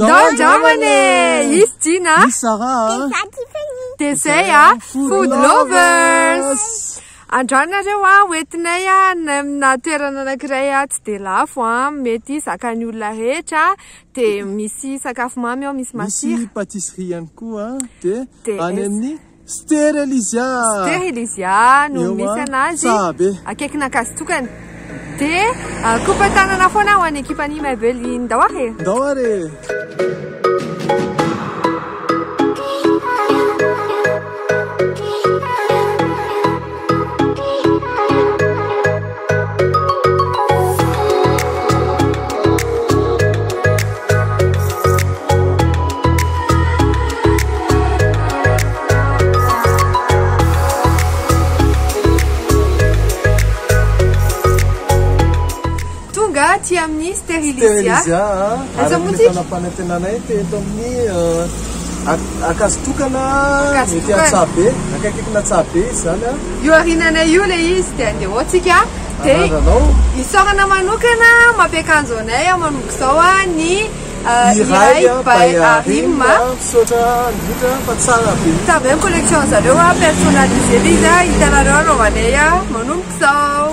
Ndao andramana e! Izy Dina a! Izy Sarah a! Za Tiffany. Dia izay a! Food Lovers! Androany nareo a, hoentinay a, amina toerana anankiray a, tsy dia lafo a, mety zakan'ny olona rehetra, dia misy sakafo mamy ao, misy masira. Misy pâtisserie ihany koa dia Dia any aiza? amin'ny Sterelizia. Sterelizia no Eo a, misy anazy. Sahabe. Akaikin'Ankazotokana. Dia kopa-tanana foana ho an'ny ekipan'i Maybelline. Ndao ary e! Ndao ary e! Tonga aty amin'ny Sterilizia. Sterilizia, Aiza araka moa ny tsika? efa nampanantenanay teto amin'ny Ankazotokana, mety Ankazotokana. Antsahabe, akaikaikin'Antsahabe izy izany an. Io aoriananay io ilay izy dia andeha ao tsika. Dia Anandranao. isaorana manokana mampiakanjo anay manomboka izao ny Iray Iray by Arim. Misaotra indrindra fa tsara be mihitsy. Tsara be ny collection zareo personnalisé ilay izy hitanareo anaovanay manomboka izao.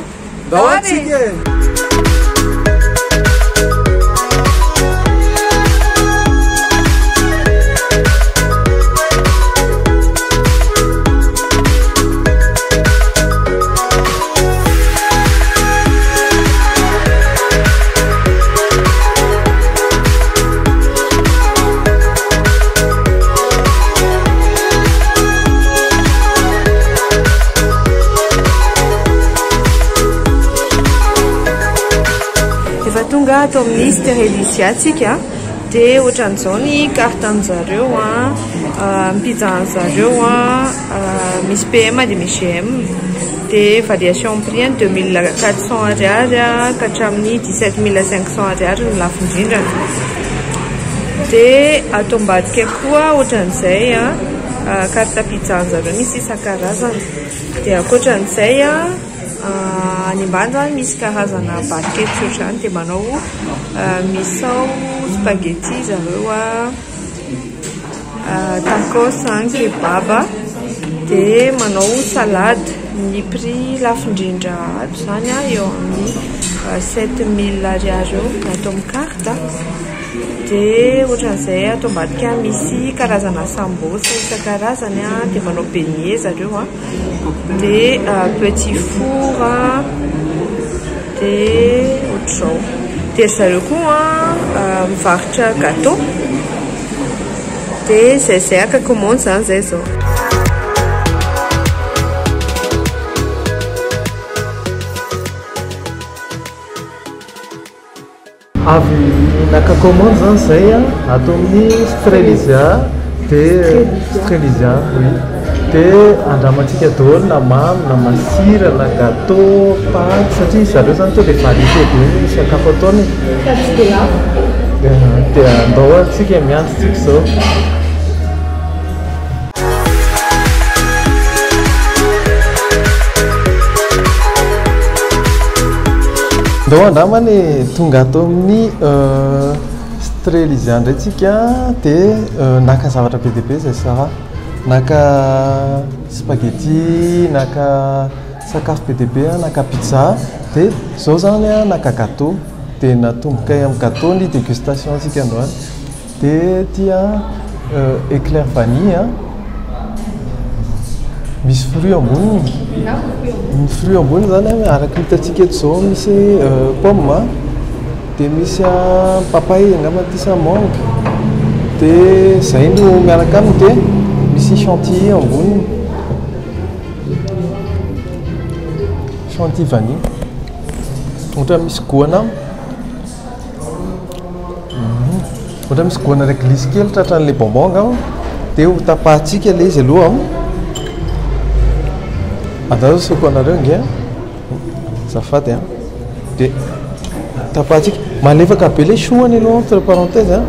Ndao antsika e! Efa tonga ato amin'ny Sterelizia tsika dia ohatran'izao ny carte an'zareo a, ny pizza an'zareo a, misy PM dia misy GM, dia variation prix any 2400 ariary ka hatramin'ny 17500 ariary ny lafo indrindrany. Dia ato ambadika koa ohatran'izay a, carte pizza an'zareo misy isan-karazany. Dia ankoatran'izay a, any ambany zany misy karazana barquette ohatr'izany dia manao misao spaghetti zareo a, tacos, kebab, dia manao salade. Ny prix lafo indrindra ato zany a eo amin'ny 7000 ariary eo ny ato amin'ny carte. Dia ohatran'izay ato ambadika misy karazana sambosa isan-karazany a, dia manao beignet zareo a, dia petit four a, dia ohatr'izao. Dia ry zareo koa mivarotra gâteau. Dia izay izay haka commande izany izay izao. Avy naka commande izany izay ato amin'ny Strelizia dia Strelizia oui dia andramantsika daholo na mamy na masira na gâteau paty satria zareo izany tonga dia variété be ny sakafo ataony e. Sady tsy dia lafo. Dia andao ary tsika miandry tsika izao. Ndao andramana e, tonga ato amin'ny Strelizia indray tsika dia naka zavatra be dia be izay Sarah. Naka spaghetti, naka sakafo be dia be, naka pizza, dia izao izany naka gâteau. Dia natombokay amin'ny gâteau ny dégustation antsika androany. Dia ity an, éclair vanille an, misy fruit amboniny. Ny fruit amboniny izany an, araka ny hitantsika eto izao misy pomme an, dia misy papaye angamba ity sa mangue, dia izay no miaraka aminy dia misy chantilly eo amboniny. Chantilly vanille. Ohatra misy goût-na. Ohatra misy goana réglisse kely tratran'ilay bonbon angamba. Dia ho tapahantsika ilay izy aloha. Andao asehoko anareo ange. Azafady an. Dia tapahantsika. Malefaka be ilay chou anie aloha entre parenthèse an.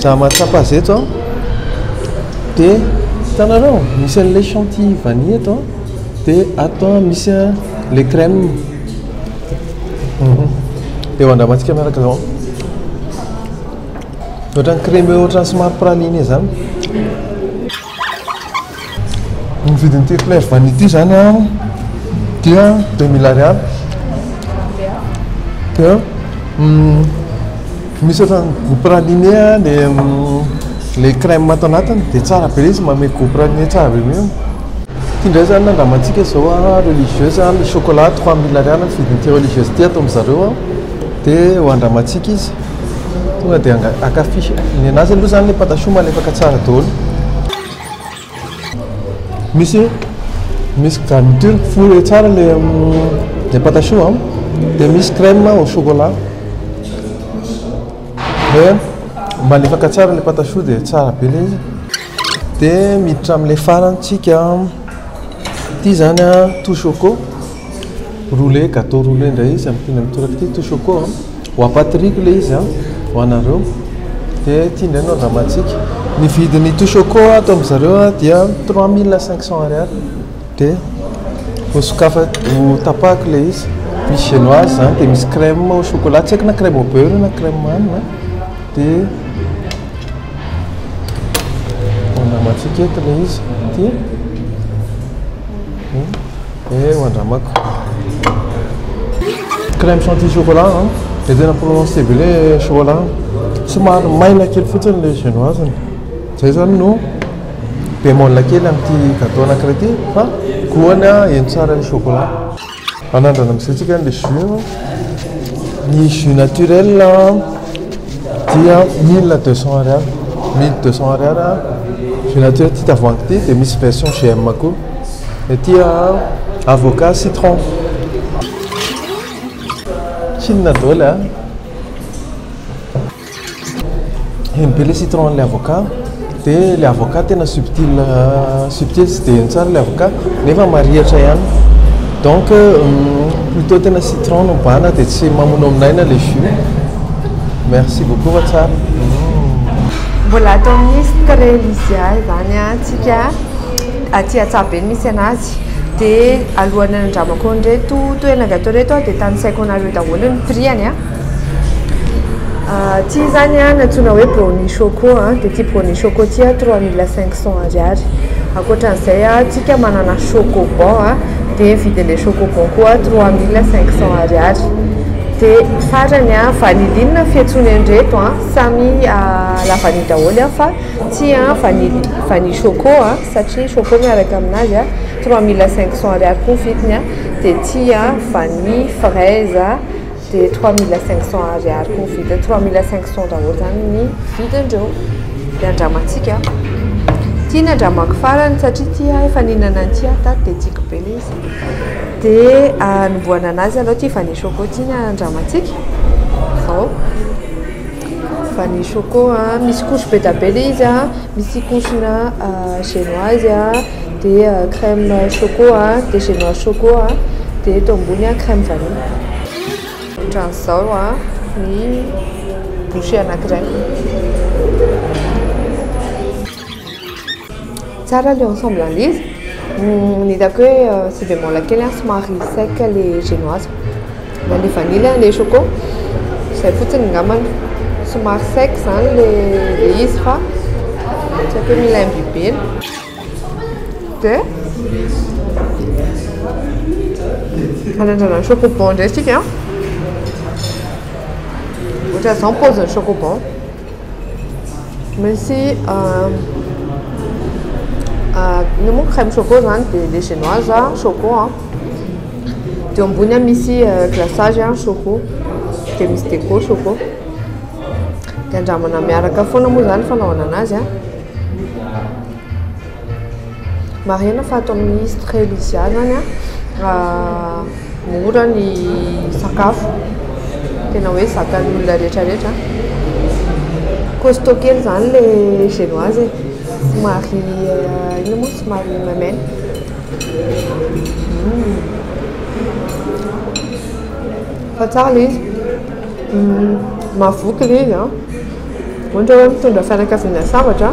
Za mahatsapa azy eto an. Dia hitanareo misy an'ilay chantilly vanille eto an. Dia ato misy ilay crème. Dia ho andramantsika miaraka izao. Ohatran'ny crémeux, ohatran'ny somary praliné zany. Ny vidin'ity éclair vanille ity zany a dia 2000 ariary. Dia misy ohatran'ny goût praliné a le crème ato anatiny, dia tsara be izy, manome goût praliné tsara be mihitsy. Ity indray zany nandramantsika zao a, religieuse a, le chocolat, 3000 ariary ny vidin'ity religieuse ity ato amin'zareo a. Dia ho andramantsika izy, tonga dia akafy ny anazy aloha zany. Le pâte à choux malefaka tsara daholo, misy garniture fourré tsara le pâte à choux a, dia misy crème au chocolat, dia malefaka tsara le pâte à choux, dia tsara be le izy. Dia miditra amin'le farany tsika ity zany a, tout choco roulé, gâteau roulé indray izy amin'ity mitoraka ity, tout choco a, ho apatriko le izy a ho anareo. Dia ity indray no andramantsika. Ny vidin'ny tout choco ato amin'zareo a dia 3500 ariary. Dia ho sokafa, ho tapahako le izy. Misy génoise zany, dia misy crème au chocolat, tsy haiko na crème au beurre na crème hanina. Dia ho andramantsika eto le izy ty e, ho andramako crème chantilly chocolat a, dia tena prononcé be le chocolat, somary maina kely fotsiny le génoise. Zay zany no bémol kely amin'ity gâteau anankiray ity, fa goany a eno tsara le chocolat. Anandrana amizay tsika le jus. Ny jus naturel dia 1200 ariary, 1200 ariary jus naturel ty tavoahangy ty. Dia misy version GM koa ety, avocat citron tsinona daholo a. Heno be le citron, le avocat, dia le avocat tena subtil, subtil sy dia heno tsara le avocat nefa marihatra ihany. Donc plutôt tena citron no bana, dia tsy mamono aminaina le jus. Merci beaucoup fa tsara. Mbola atao amin'ny Strelizia zany a tsika, aty Atsabe misy anazy. Dia alohan'ny anandramako an'ireto toerana gâteau reto a, dia tanisaiko anareo daholo ny prix-any a. Ty zany a nantsoina hoe brownie choco a, dia ty brownie choco ty a 3500 ariary. Ankoatran'izay a, tsika manana chocobon a, dia vidin'le chocobon koa 3500 ariary. Dia farany a, vanilline fiantsony an'ireto a, samy la vanille daholo a, fa ty a vanille, vanille choco a, satria choco miaraka aminazy a, 3500 ariary koa ny vidiny a. Dia ty a vanille fraise a, dia 3500 ariary koa ny vidiny. 3500 daholo zany ny vidindreo. Dia andramantsika ty, ny andramako farany, satria ty a efa nihinana an'ity aho tato, dia tiako be le izy. Dia anombohana anazy aloha ty vanille choco ty ny andramantsika zao. Vanille choco a, misy couche be da be le izy a, misy couche-na génoise a, dia crème choco a, dia génoise choco a, dia eto ambony a crème vanille. Ohatran'izao a ny bouchée anankiray. Tsara le ensemble an'le izy. Ny hitako hoe sy bémol kely a, somary sec le génoise na le vanille le choco zay fotsiny ngambany, somary sec zany le izy, fa tsy haiko hoe mila imbibena. Dia anandrana chocobon indray tsika. Ohatran'izao ny paozin'ny chocobon. Misy ino moa, crème choco zany, dia le génoise choco a, dia ambony a misy glaçage choco, dia misy déco choco. Dia andramana miaraka foana moa zany fanaovana anazy a. Marihana fa ato amin'ny Strelizia zany a mora ny sakafo, tena hoe zakan'ny olona rehetrarehetra. Costaud kely zany le génoise e, somary ino moa, somary maimaina. Fa tsara le izy, mahavoky le izy a. Ohatra hoe mitondra fianakaviana sambatra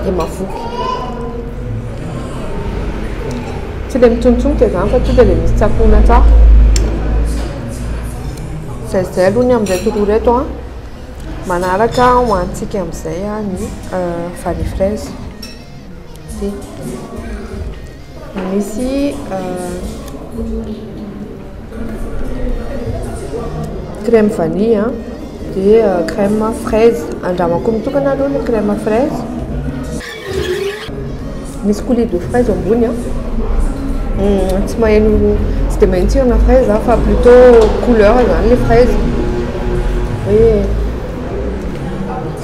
dia mahavoky. Tsy le mitsonitsonika zany fa tonga dia misy tsakoana tsara. Zay aloha ny amin'ireto roa ireto a. Manaraka hohanintsika amin'izay ny vanille fraise. Ty. Misy crème vanille dia crème fraise. Andramako mitokana aloha ny crème fraise. Misy coulis de fraise ambony a. Tsy maheno, tsy dia maheno tsirona fraise fa plutôt couleur zany le fraise. Hoe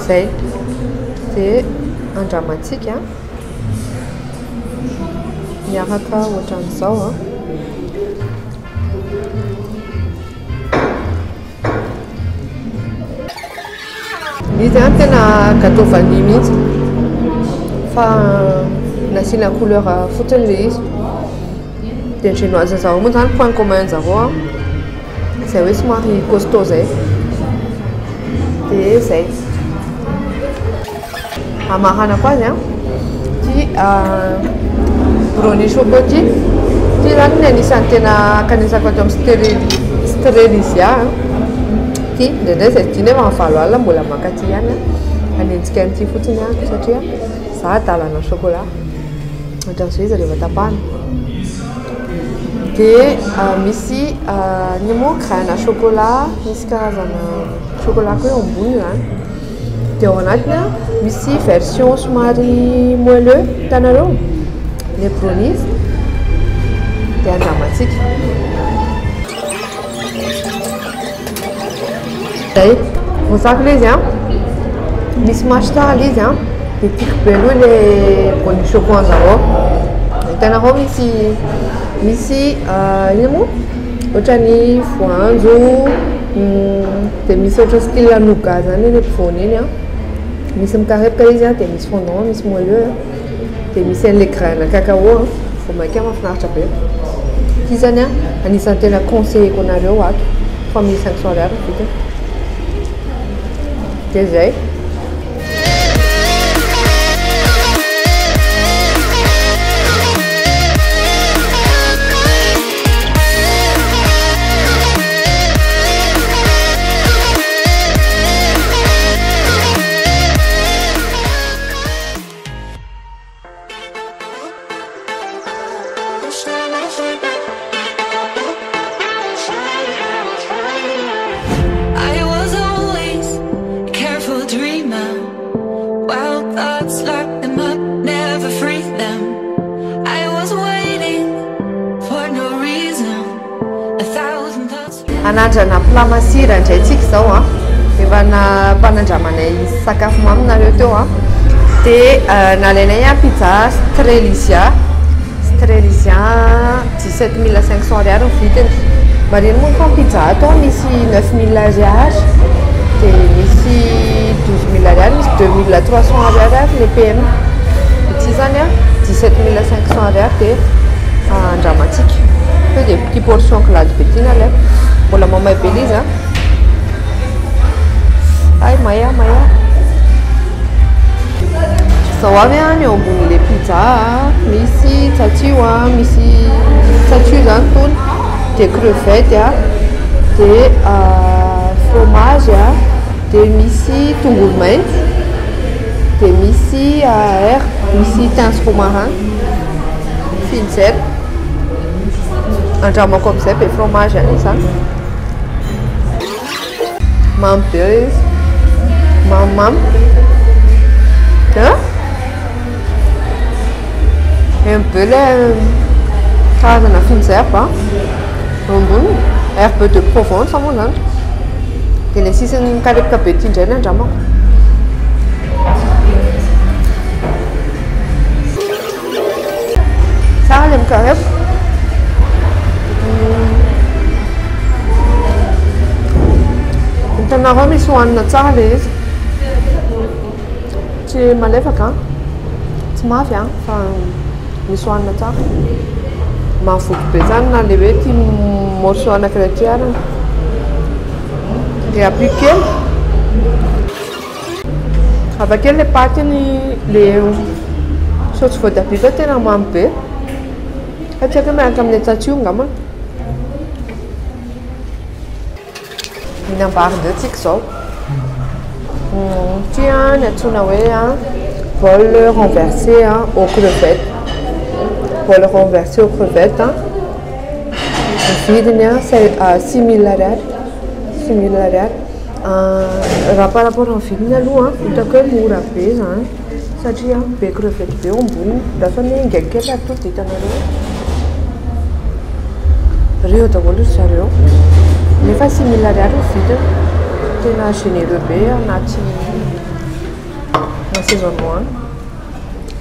zay. Dia andramantsika miaraka ohatran'izao a. Izy a tena gâteau vanille mihitsy fa nasiana couleur fotsiny le izy. Dia ny génoise zareo moa zany point commun zareo a, izay hoe somary costaud zay. Dia zay. Amaranako azy a, ty brownie choco ty. Ty zany ny anisan'ny tena kanesako ato amin'ny Strelizia. Ty indraindray zay ty nefa amin'ny 8 alina mbola maka ty ihany a. Hanenjika an'ity fotsiny aho satria za adalana chocolat. Ohatran'izay izy rehefa tapahana. Dia misy ny moa grain à chocolat, misy karazana chocolat koa eo amboniny zany. Dia ao anatiny a misy version somary moelleux, hitanareo le brownies. Dia andramantsika. Zay, voasako le izy a, misy masy tsara le izy a, dia tiako be aloha le brownie choco an'zareo. Hitanareo misy misy inona moa ohatran'ny voanjo, dia misy ohatra style nougat zany eny ampovoany eny a. Misy mikarepoka izy a, dia misy fondant, misy moelleux a, dia misy an'le grain na cacao a, vao mainka mahafinaritra be. Ity zany a anisan'ny tena conseilleko anareo ato, 3500 ariary ny vidiny. Dia zay. I was always a careful dreamer. Wild thoughts locked them up, never free them. I was waiting for no reason. A thousand thoughts. Anandrana plat masira indray tsika izao a. Efa nampanandramanay sakafo mamy nareo teo a. Dia nalainay a pizza Strelizia. Strelizia 17500 ariary ny vidiny. Marihina moa fa pizza ato a misy 9000 ariary, dia misy 12000 ariary, misy 2300 ariary ary le PM. Ity zany a 17500 ariary dia andramantsika. Fa dia petit portion glady be ty nalaiko. Mbola mamay be le izy a. Ay, may a, may a. Zao avy a ny eo ambonin'le pizza a, misy tsatsio a, misy tsatsio zany tony, dia crevette a, dia fromage a, dia misy tongolo maitso, dia misy herbe, misy thym sy romarin, fines herbes. Andramako amin'izay be fromage ihany izy zany. Mamy be izy. Mamimamy. Dia eny be le karazana fines herbes a. Eo amboniny, herbe de Provence moa zany. Dia le sisiny mikarepoka be ity indray no andramako. Tsara le mikarepoka. Hitanareo misy hohanina tsara le izy. Tsy malefaka, tsy mafy a, fa misy hohanina tsara. Mahavoky be zany na le hoe ty morceau anankiray ty ary. Dia ampio kely. Hafa kely le pâte ny le saosy voatabia fa tena mamy be. Fa tsy haiko hoe miaraka amin'ny tsatsio angamba. Mihinam-bary indray tsika izao. Ity ny antsoina hoe bol renversé aux crevettes. Bol renversé aux crevettes. Ny vidiny 6000 ariary. 6000 ariary. Raha par rapport amin'ny vidiny aloha, hitako hoe mora be izany satria be crevette be eo amboniny. Lasa anie haingaiko kely ary tonga dia hitanareo. Reo daholo ry zareo. Nefa 6000 ariary ny vidiny. Tena généreux be anaty assaisonnement any.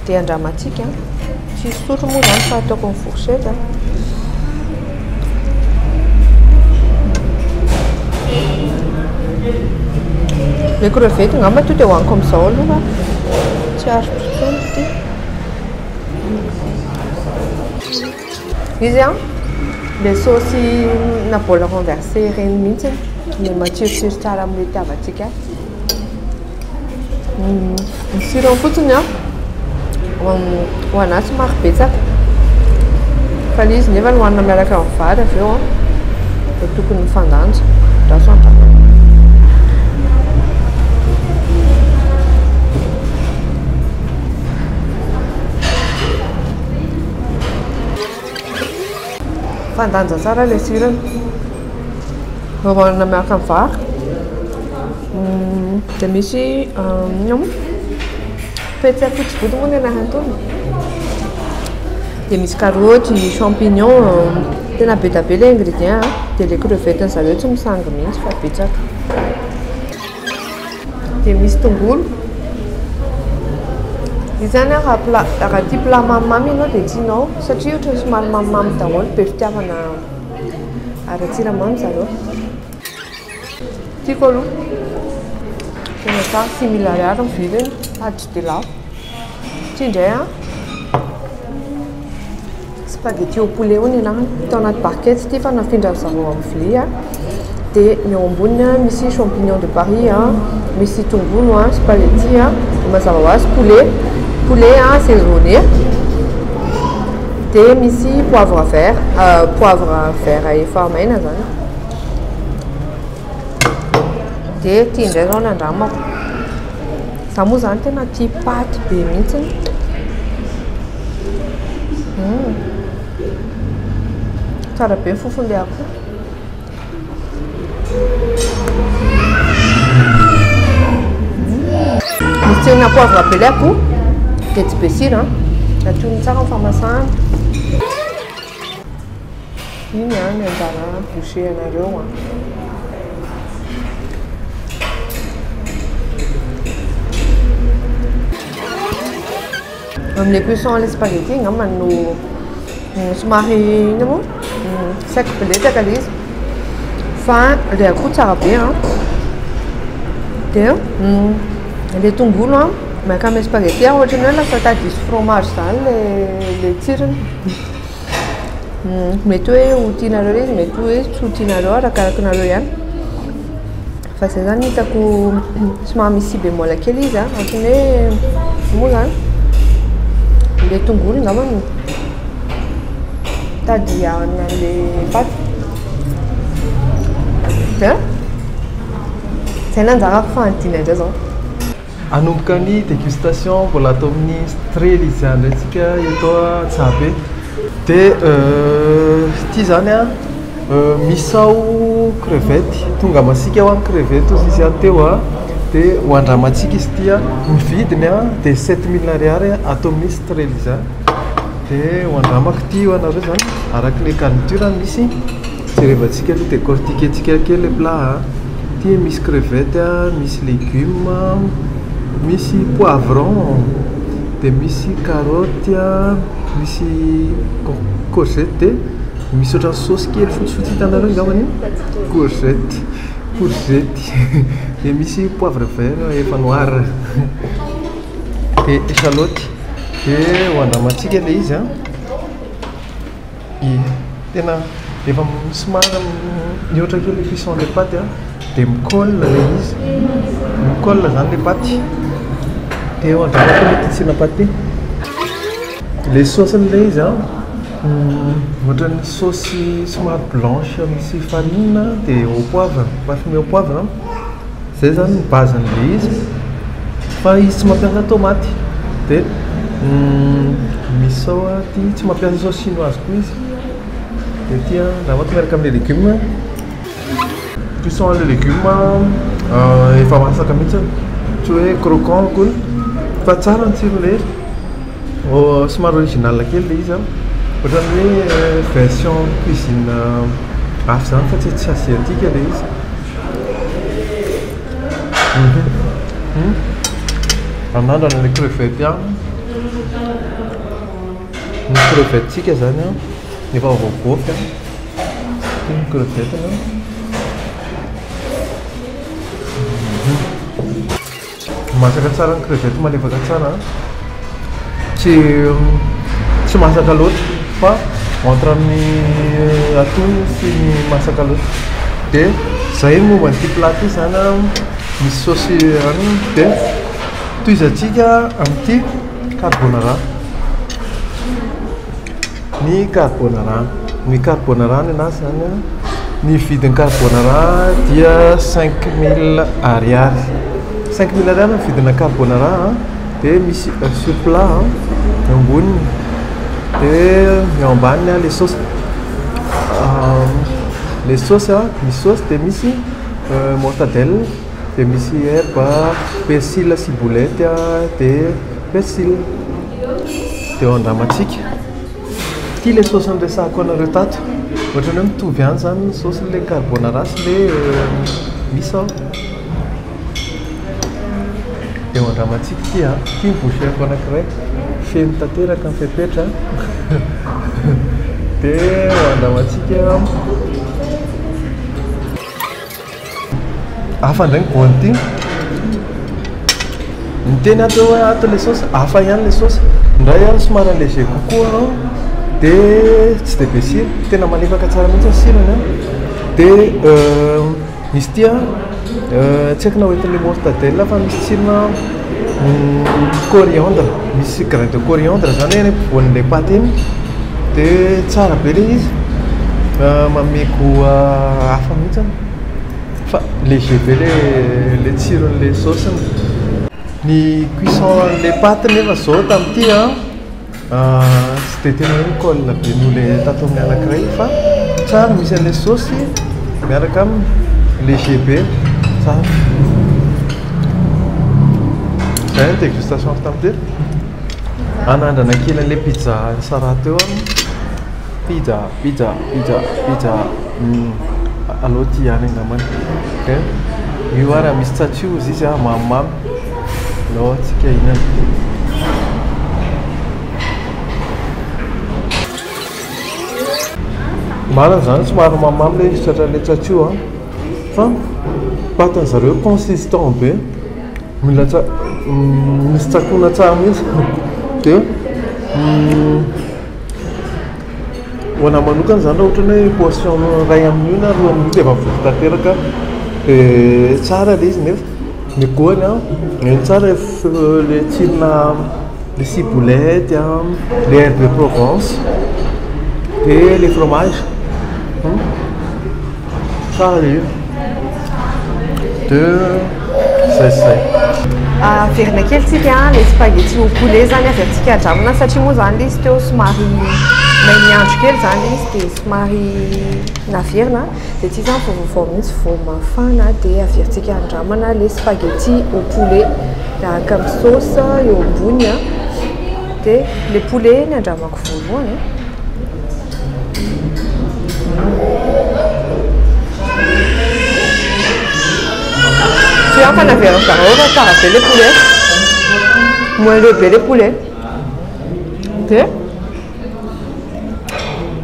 Dia andramantsika. Tsy sotro moa izany fa ataoko amin'ny fourchette. Le crevette angamba tonga dia hohaniko amin'izao aloha. Tsy aritro intsony ity. Izy an, le saosy na bol renversé ireny mihitsy no matsirotsiro tsara amin'ilay itiavantsika azy. Ny sirony fotsiny an, ho an'ahy somary betsaka. Fa ilay izy nefa hohanina miaraka amin'ny vary avy eo an, dia tokony mifandanja. Andraso andramana. Mifandanja tsara ilay sirony. Vao hohanina miaraka amin'ny vary. Dia misy inona moa? Petsay fotsy vody moa ny anarany itony. Dia misy karaoty, champignon, tena be dia be ilay ingrédient an. Dia ilay crevette-ny zareo tsy misangy mihitsy fa betsaka. Dia misy tongolo. Io izany an, raha plat, raha tia plat mamimamy ianao dia tianao satria ohatran'ny somary mamimamy daholo, be fitiavana ara-tsiramamy zareo. Tiako aloha. Tena tsara, 6000 ariary ny vidiny sady tsy dia lafo. Ity indray an, spaghetti au poulet hono ny anarany. Atao anaty barquette ity fa nafindran'ny zareo amin'ny vilia. Dia ny eo amboniny an, misy champignon de Paris an, misy tongolo an, spaghetti an, dia mazava ho azy poulet, poulet assaisonné. Dia misy poivre vert, poivre vert efa maina izany. Dia ity indray izao no andramako. Izaho moa izany tena tia paty be mihitsy. Tsara be ny fofon'ilay akoho. Misy tsirona poivre be ilay akoho. Dia tsy be sira an. Atonony tsara ny famasahana. Iny an ny anjara bouchée anareo an. Amin'ilay cuisson an'ilay spaghetti angamba no somary inona moa sec biletaka ilay izy fa ilay akoho tsara be an. Dia ilay tongolo an miaraka amin'ilay spaghetti ohatran'ny hoe lasa tady hisy fromage izany ilay ilay tsirony. Mety hoe ho tianareo ilay izy, mety hoe tsy ho tianareo, arakaraka anareo ihany. Fa izay izany hitako somary misy bémol kely izy an, ohatran'ny hoe moa izany ilay tongolo angamba no tady hanina an'ilay paty. Dia izay no anjarako fa hanidina indray izao. Hanomboka ny dégustation mbola ato amin'ny Strelizia indray tsika eto Antsahabe. Dia ity izany an, misao crevette, tonga masiaka hoa ny crevette hozy izy ato teo an, dia ho andramantsika izy ity an, ny vidiny an dia 7000 ariary ato amin'ny Strelizia. Dia ho andramako ity ho anareo izany, araka ilay garniture misy. Jerevantsika aloha décortiquer-tsika kely ilay plat a. Ity misy crevette a, misy légumes, misy poivron, dia misy carotte a, misy courgette dia misy ohatran'ny saosy kely fotsifotsy hitanareo angambany io? Courgette, courgette dia misy poivre vert efa noir dia échalote dia ho andramantsika ilay izy a. Ie, tena efa somary mihoatra kely ilay cuisson ilay paty an, dia mi-colle ilay izy, mi-colle izany ilay paty. Dia eo andramako aloha ity tsirona paty ity. Ilay saosin'ilay izy an, ohatran'ny saosy somary blanche misy farine dia au poivre, parfumé au poivre. Zay zany ny base-n'le izy fa izy tsy mampiasa tomaty. Dia misao ty tsy mampiasa sauce chinoise koa izy. Dia ty andramako miaraka amin'le légume. Cuisson an'le légume efa masaka mihitsy, tsy hoe croquant akory fa tsara ny tsiron'ilay izy. Somary original kely ilay izy an, ohatran'ny hoe version cuisine hafa izany fa tsy asiatique ilay izy. Anandrana ilay crevette ihany. Ny crevette-tsika izany an, efa voavaofy an. Ity ny crevette-ny an. Masaka tsara ny crevette, malefaka tsara an. Tsy tsy masaka loatra fa entre ny antonony sy ny masaka loatra. Dia izay ny momba an'ity plat ity izany an, misy saosy anona dia tohizantsika amin'ity carbonara. Ny carbonara, ny carbonara nenazy zany an, ny vidin'ny carbonara dia 5000 ariary, 5000 ariary ny vidina carbonara an, dia misy oeuf sur plat an eo amboniny, dia ny eo ambaniny an le saosy, le saosy an, misy saosy dia misy mortadelle, dia misy herbe, persil, ciboulette, dia persil. Dia eo andramantsika. Ity ilay saosy niresahako anareo tato. Ohatran'ny hoe mitovy ihany izany ny saosin'ilay carbonara sy ilay misao. Dia eo andramantsika ity an. Ity ny bouchée-ko anankiray. Feno tanteraka ny fepetra. Dia eo andramantsika. Hafa indray ny goût-n'ity. Niteny aho teo hoe ato ilay saosy, hafa ihany ilay saosy. Indray aho somary léger kokoa anao, dia tsy dia be sira, tena malefaka tsara mihitsy ny sirany an. Dia misy ity an, tsy haiko na hoentin'ilay mortadelle fa misy tsirona coriandre, misy grain de coriandre izany eny ampovoan'ilay paty iny. Dia tsara be ilay izy, manome goût hafa mihitsy fa léger be ilay tsiron'ilay saosiny. Ny cuisson an'ilay paty nefa izao tamin'ity an, tsy dia tena hoe mi-colle be noho ilay tato amin'ny anankiray fa tsara misy an'ilay saosy miaraka aminy, léger be, tsara. Izay ny dégustation tamin'ity. Hanandrana kely an'ilay pizza an'i Sarah teo aho. Pizza, pizza, pizza, pizza. Aleo ity ihany angambany. Dia io ary misy tsatsio hozy izy an, mamimamy. Aleo tsika hihinana. Marina izany somary mamimamy ilay izy tratran'ilay tsatsio an. Fa patin-dry zareo consistant be. Mila tsa- misy tsakoana tsara mihitsy dia ho anahy manokana izany raha ohatra hoe portion iray amin'io na roa amin'io dia efa voky tanteraka dia tsara ilay izy nefa ny goût-ny an, eny tsara ilay tsirona le ciboulette an, le herbe de Provence dia le fromage. Tsara e! Dia zay sy zay. Averina kely tsika an, le spaghetti au poulet zany averintsika andramana satria moa zany le izy teo somary may niandro kely zany le izy dia somary naverina dia ity zany vao vaovao mihitsy vao mafana dia averintsika andramana le spaghetti au poulet miaraka amin'ny sauce eo ambony an, dia le poulet ny andramako voalohany an. Tsy hafa na very zareo fa tsara be le poulet. Moelleux be le poulet. Dia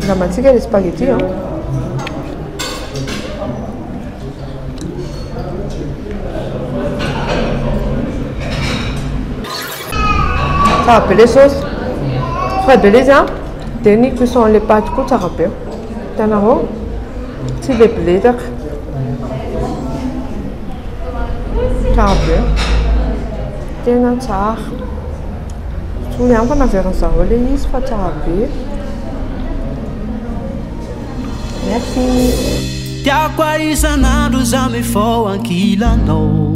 andramantsika le spaghetti an. Tsara be le sauce. Frais be le izy an. Dia ny cuisson an'ilay paty koa tsara be. Hitanareo? Tsy le biletaka. Tsara be. Tena tsara. Soa ihany fa naverin'ny zareo ilay izy fa tsara be. Merci. Tiako ary isan'andro za mifao ankilanao.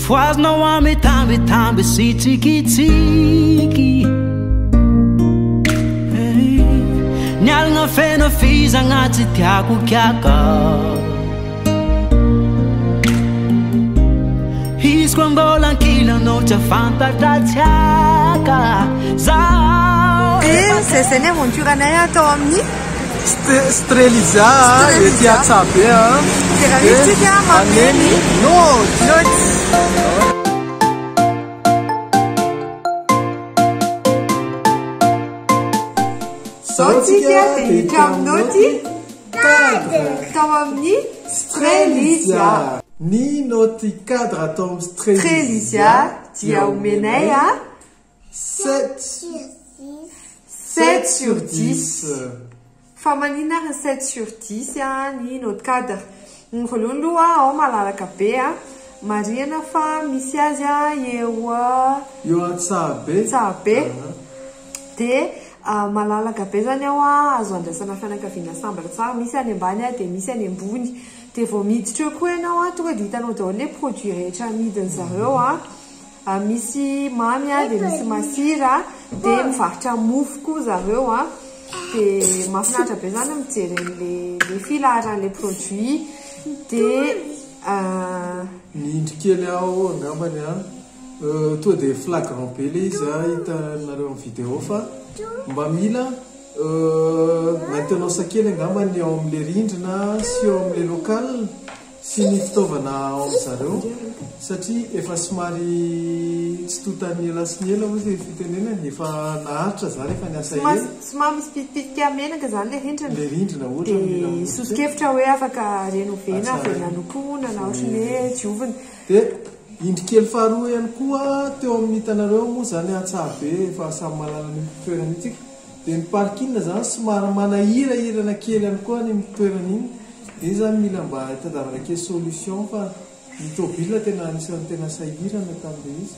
Fohazinao amitambitamby sy tsikitsiky. Ny alina feno fizagna tsy tiako kiaka. Izy koa mbola ankilanao tsy afantatra tsiaka. Zaho Dia izay izay ny aventure anay atao amin'ny Strelizia ety Antsahabe a. Dia raha misy tsika mamely Note. note. Zao tsika dia hiditra amin'ny note Cadre. tao amin'ny Strelizia. Ny note cadre atao amin'ny Strelizia Strelizia dia omenay a 7 7 sur 10. Fa maninona ary ny 7 sur 10 a ny note cadre? Ny voalohany aloha ao malalaka be a. Marihana fa misy azy a eo a Eo Antsahabe. Antsahabe. Dia malalaka be zany ao a, azo andraisana fianakaviana sambatra tsara, misy any ambany a dia misy any ambony. Dia vao miditra eo koa ianao a, tonga dia hitanao daholo ilay produit rehetra amidiny zareo a. Misy mamy a, dia misy masira, dia mivarotra mofo koa zareo a. Dia mahafinaritra be zany mijery an'ilay le filaharan'ilay produit. Dia Ny indro kely aho angambany a, tonga dia flagrant be ilay izy a, hitanareo amin'ny vidéo fa mba mila maintenance kely angambany ny ao amin'ilay rindrina sy eo amin'ilay local sy ny fitaovana ao amin'ny zareo satria efa somary tsy tontan'ny ela sy ny ela hoy ny fitenenana, efa naharitra zany, efa niasa ela. Somary misy pitipitika menaka zany ilay rindrina. Ilay rindrina ohatra Dia mila miloko. soso-kevitra hoe afaka renovena, Atsaraina. averina lokoina na ohatran'ny hoe diovina. Dia indro kely faharoa ihany koa teo amin'ny hitanareo moa zany Antsahabe efa samy mahalala ny toerana io tsika. Dia ny parking zany somary manahirahirana kely ihany koa ny toerana iny. Dia iny zany mila mba hitadiavana kely solution fa ny tôbila tena anisan'ny tena sahirana tamin'ilay izy.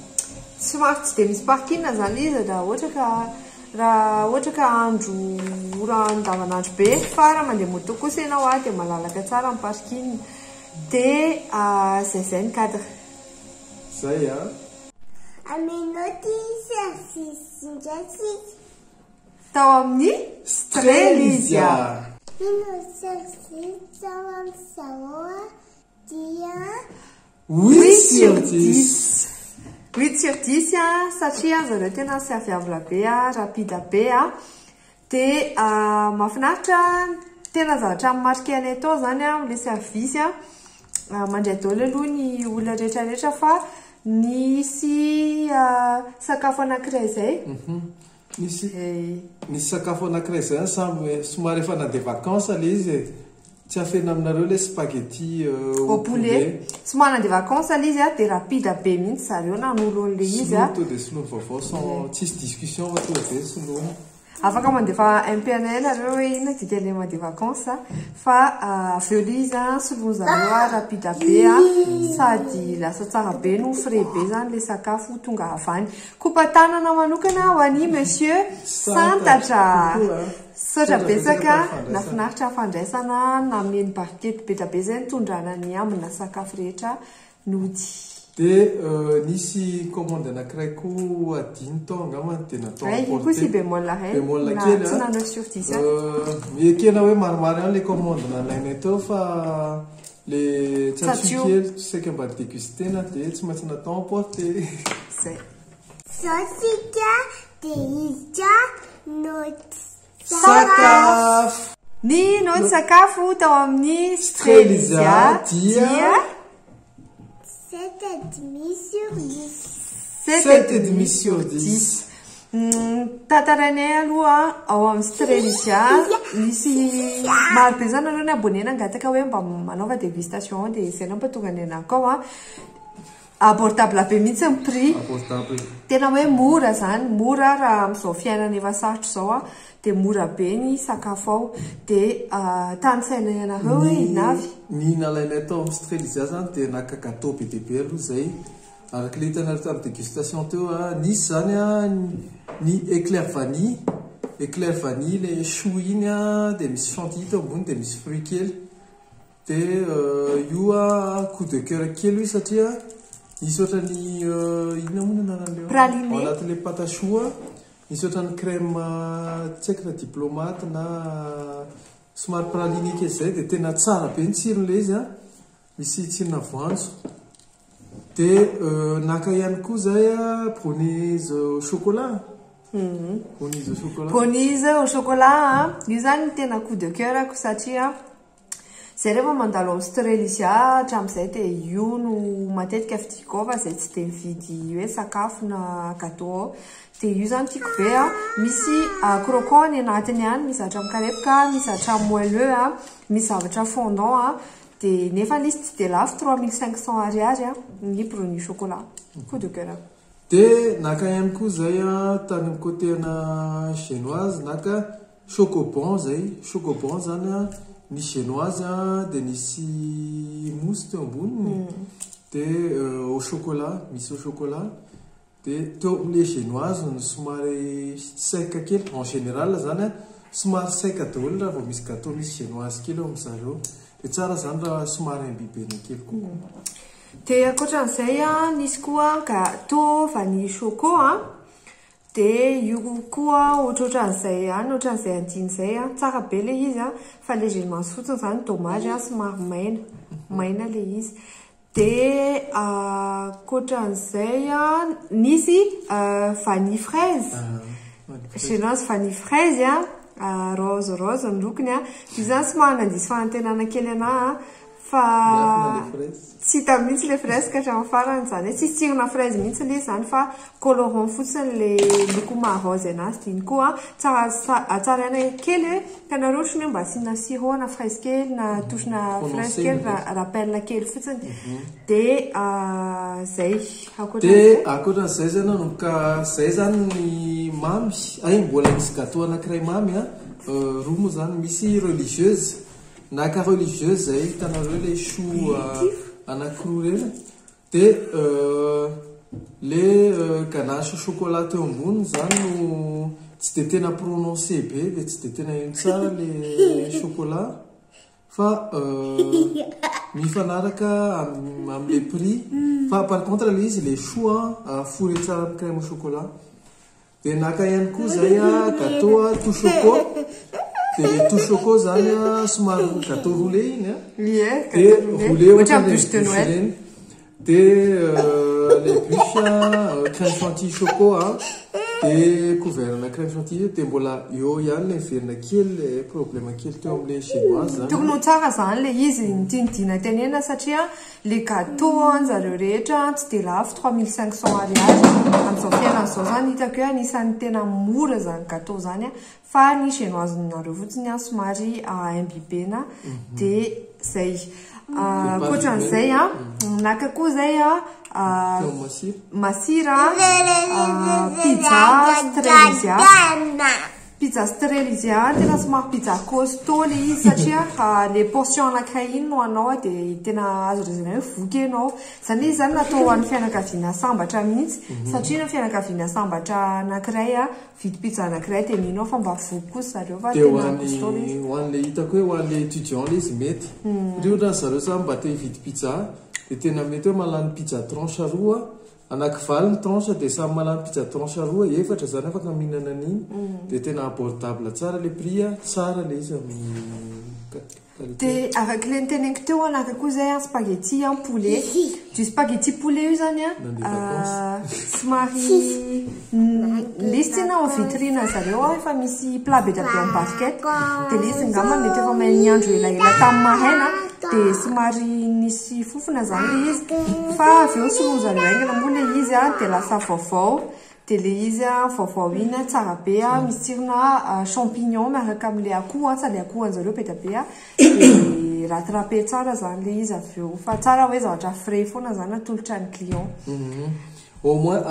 Somary tsy dia misy parking zany izy raha ohatra ka raha ohatra ka andro ora andavanandro be, fa raha mandeha moto kosa ianao a dia malalaka tsara ny parking. Dia zay zay ny cadre. Zay a. Amenoty service indray tsika. Tao amin'ny Strelizia. Mino service tao amin'izao a dia 8 sur 10. 8 sur 10 a, satria zareo tena serviable be a, rapide be a. Dia mahafinaritra, tena zavatra marqué anay tao zany a, le service a. Mandray daholo aloha ny olona rehetrarehetra fa nisy sakafo anankiray izay. Nisy nisy sakafo anankiray izay samy somary efa nandeha vacances ilay izy e. Tsy afenina aminareo ilay spaghetti au poulet. Somary nandeha vacances ilay izy a, dia rapide be mihitsy zareo nanolo an'ilay izy a. Soloiny tonga dia soloiny vaovao sans tsisy discussion fa tonga dia soloiny. Afaka mandefa MP anay nareo hoe inona dikan'ilay mandeha vacances fa avy eo ilay izy a, soloiny zareo a rapide be a, sady lasa tsara be no frais be zany ilay sakafo tonga avy any. Kopa-tanana manokana ho an'i Monsieur Santatra. Misaotra betsaka, nahafinaritra ny fandraisana, nameno barquette be dia be izay nitondrana ny ambina sakafo rehetra nody. Dia nisy commande anankiray koa adino tao angambany dia natao Ay, iny koa si bémol iray. Bémol Na kely, tsy a. na 9 sur 10 ihany. Miekena hoe maromaro ihany ilay commande nalainay teo fa le Tsatsio. tsatsio kely saika mba dégustena dia tsy maintsy natao emporter. Zay. Zao tsika dia hiditra note Sakafo. Ny note sakafo tao amin'ny Strelizia Strelizia dia dia 7,5 sur 10. 7,5 sur 10. Tantarainay aloha ao amin'ny Strelizia misy maro be zany nareo ny abonné nangataka hoe mba manaova dégustation dia izay no tonga ny anakao a. Abordable be mihitsy ny prix. Abordable. Tena hoe mora zany, mora raha amin'izao fiainana efa sarotra izao a, dia mora be ny sakafo ao. Dia tanisaina ianareo hoe inona avy? Ny nalainay tao amin'ny Strelizia zany dia naka gâteau be dia be aloha izay. Araka ilay hitanareo tamin'ny dégustation teo a, nisy zany a ny éclair vanille, Éclair vanille le chou iny a, dia misy chantilly teo ambony dia misy fruit kely. Dia io a coup de cœur kely io satria nisy ohatran'ny inona moa ny anaran'ilay ao? Praliné. Ao anatin'ilay pâte à choux a, nisy ohatran'ny crème tsy haiko na diplomate na somary praliné kely izay dia tena tsara be ny tsiron'ilay izy a. Misy tsirona voanjo. Dia naka ihany koa izay a brownies au chocolat. Brownies au chocolat. Brownies au chocolat a, io izany no tena coup de cœur-ko satria izay rehefa mandalo amin'ny Strelizia hatramin'izay dia io no matetika vidiako ao fa izay tsy dia mividy hoe sakafo na gâteau ao. Dia io izany tiako be a. Misy croquant any anatiny any, misy zavatra mikarepoka, misy zavatra moelleux a, misy zavatra fondant a. Dia nefa ilay izy tsy dia lafo, 3500 ariary a, ny brownie chocolat. Coup de cœur. Dia naka ihany koa izay a, tany amin'ny côté ana génoise, naka chocobon izay. Chocobon izany a, nisy génoise a, dia nisy mousse teo amboniny, dia au chocolat, misy au chocolat. Dia teo amin'ilay génoise no somary sec kely, en général izany an, somary sec daholo raha vao misy gâteau misy génoise kely eo amin-dry zareo. Dia tsara izany raha somary imbibena kely kokoa. Dia ankoatran'izay an, nisy koa gâteau vanille choco an, dia io koa ohatrohatran'izay ihany, ohatran'izay andiny izay an, tsara be ilay izy an, fa ilay génoise fotsiny izany dommage an, somary maina, maina ilay izy. Dia ankoatran'izay an, nisy vanille fraise, génoise vanille fraise an, rose rose ny lokony an, io izany somary nandiso fanantenana kely anà an, fa tsy hita mihitsy ilay fraise ka hatramin'ny farany, izany hoe tsisy tsirona fraise mihitsy ilay izy izany fa colorant fotsiny ilay loko maha rose anazy, dia iny koa tsara hatsaraina kely hoe Hitanareo ohatry ny hoe mba asiana sirop na fraise kely na touche na fraise kely rappel kely fotsiny dia zay ankoatran'izay. Dia ankoatran'izay zay nanomboka zay zany ny mamy, hay mbola misy gâteau anankiray mamy an, roa moa zany misy religieuse, naka religieuse zay hitanareo ilay choux anankiroa ireny. Dia le ganache au chocolat teo amboniny zany no tsy dia tena prononcé be dia tsy dia tena heno tsara le chocolat fa mifanaraka amin'le prix fa par contre le izy le choux an fourré tsara amin'ny crème au chocolat. Dia naka ihany koa zay a gâteau a tout choco. Dia le tout choco zany a somary gâteau roulé iny a. Ie, Dia gâteau roulé. roulé Ohatra ohatran'ilay bûche de bûche Noël. ireny. Dia le bûche a crème chantilly choco a. Dia couvert-na crème chantilly dia mbola eo ihany le miverina kely le problème kely teo amin'ilay génoise zany. Tokony ho tsara zany le izy ny tian'i Dina tenenina satria Le gâteau an zareo rehetra tsy dia lafo, 3500 ariary, amin'izao fiainana izao zany hitako hoe anisan'ny tena mora zany gâteau zany an, fa ny génoise nareo fotsiny an somary imbibena dia zay. Ankoatran'izay an, naka koa zay an masira, pizza strelizia. Pizza Strelizia, tena somary pizza costaud le izy satria raha le portion anankiray iny no anao dia tena azo lazaina hoe voky ianao. Izany hoe izy izany natao ho an'ny fianakaviana sambatra mihitsy satria ny fianakaviana sambatra anankiray mividy pizza anankiray dia mino aho fa mba voky kosa zareo fa Dia ho tena an'ny costaud le izy. ho an'ilay hitako hoe ho an'ilay étudiant ilay izy mety. Satria ohatra ny zareo samy mba te hividy pizza dia tena mety hoe mahalany pizza tranche roa Anaky valo ny tranche dia samy mahalany pizza tranche roa, efatra zany afaka mihinana an'iny dia tena abordable tsara le prix a, tsara le izy amin'ny qualité. Dia araka ilay noteneniko teo an, naka koa izay an spaghetti an poulet. Io spaghetti poulet io izany an, somary ilay izy tsinona ao vitrine an'i zareo ao efa misy plat be dia be en barquette. Dia ilay izy angamba mety efa mahay niandry elaela tamin'ny maraina dia somary nisy fofona izany ilay izy. Fa avy eo soloin zareo haingana moa ilay izy an, dia lasa vaovao. Dia ilay izy an, vaovao iny an, tsara be an, misy tsirona champignon miaraka amin'ilay akoho an, sady akoho an-jareo be dia be an. Dia rattraper tsara izany ilay izy avy eo. Fa tsara hoe zavatra frais foana izany atolotra ny client. Au moins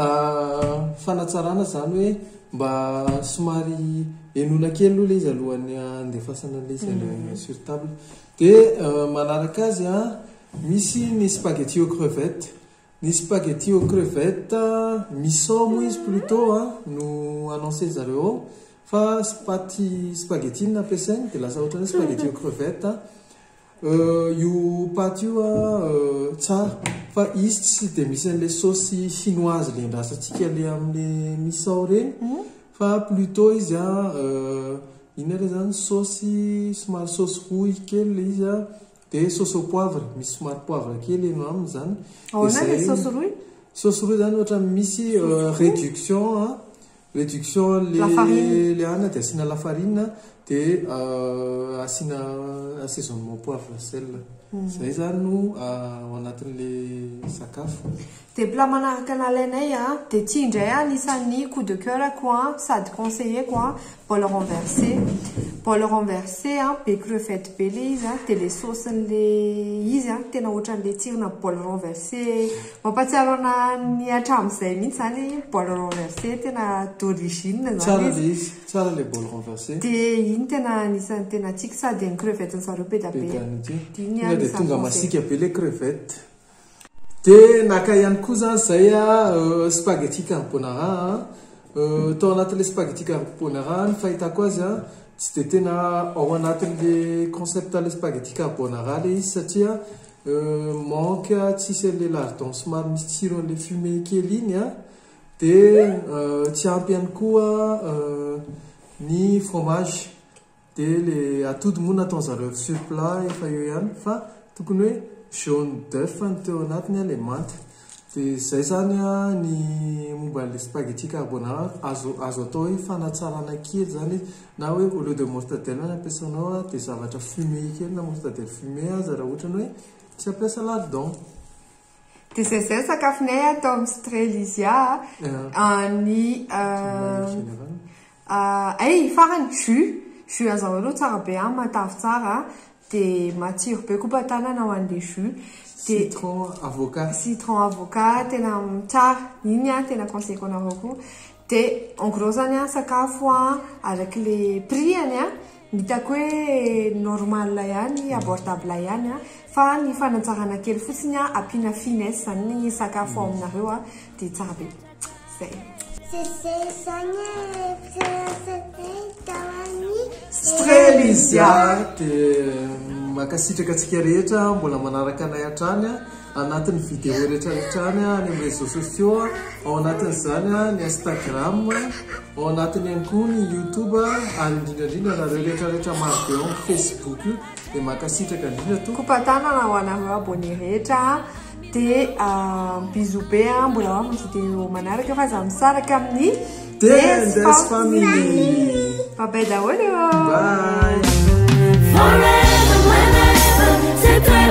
fanatsarana izany hoe mba somary henoina kely aloha ilay izy alohan'ny handefasana an'ilay izy any sur table. Dia manaraka azy an, Misy ny spaghetti aux crevettes. Ny spaghetti aux crevettes, miso moa izy plutôt no annoncé zareo ao. Fa paty spaghetti no nampiasainy dia lasa ohatran'ny hoe spaghetti aux crevettes. Io paty io tsara fa izy tsy dia misy an'ilay saosy chinoise ilay endrasantsika ilay amin'ny misao ireny fa plutôt izy inona ilay izany saosy somary saosy rouille kely ilay izy dia sauce au poivre misy somary poivre kely eno aminy izany. Ahoana ilay saosy rouille? Saosy rouille izany ohatran'ny misy réduction Réduction an'le Lafarine. le anana dia asiana lafarine dia asiana assaisonnement poivre sel. Zay zany no ao anatin'le sakafo. Dia plat manaraka nalainay a, dia ity indray anisan'ny coup de coeur-ko a, sady conseiller-ko a, bol renversé. Bol renversé a, be crevette be ilay izy a, dia ilay sauce-n'le izy a, tena ohatran'ilay tsirona bol renversé Mampatsiaro ana ny hatramin'izay mihitsy izany bol renversé tena d'origine izany Tsara ilay izy, tsara ilay bol renversé. Dia iny tena anisan'ny tena tiako sady ny crevette-ny zareo be dia be. Be dia be. Dia iny Tonga dia anisan'ny tonga conseil. masiaka be ilay crevette. Dia naka ihany koa izany izay spaghetti carbonara a. Tao anatin'ilay spaghetti carbonara ny fahitako azy a, tsy dia tena ao anatin'ilay concept ilay spaghetti carbonara ilay izy satria Manque tsisy an'ilay lardon somary misy tsiro an'ilay fumé kely iny an, dia tsy ampy ihany koa ny fromage, dia ilay atody moa nataon'zareo avy sur plat efa eo ihany fa tokony hoe jaune d'oeuf no teo anatiny ilay manta, dia izay izany ny momba an'ilay spaghetti carbonara, azo azo atao hoe fanatsarana kely izany izy na hoe au lieu de mortadelle no ampiasainao dia zavatra fumé kely na mortadelle fumé aza raha ohatra ny hoe tsy hampiasa lardon. Dia izay izay ny sakafonay ato amin'ny Strelizia a, ny hay farany jus, jus an'zareo aloha tsara be an, matavy tsara dia matsiro be koa tanana ho an'ilay jus. Dia Citron avocat. Citron avocat tena tsara, iny an tena conseil-ko anareo koa. Dia en gros zany an, sakafo an, araka ilay prix-ny an, hitako hoe normal ihany, abordable ihany an, fa ny fanatsarana kely fotsiny an, ampiana finesse zany ny sakafo ao aminareo an, dia tsara be. Zay. Zay zany e, tao amin'ny Strelizia. Dia mankasitraka antsika rehetra mbola manaraka anay hatrany anatin'ny vidéo rehetra rehetra any, any amin'ny réseaux sociaux, ao anatin'izany ny Instagram, ao anatiny ihany koa ny YouTube, ary indrindra indrindra nareo rehetra rehetra maro be ao amin'ny Facebook io, dia mankasitraka indrindra tompoko. Kopa-tanana ho anareo abonné rehetra dia bisous be a, mbola ho avy ny vidéo manaraka fa aza misaraka amin'ny Dendez Family. Bye bye daholo. Bye. Forever, whenever, c'est très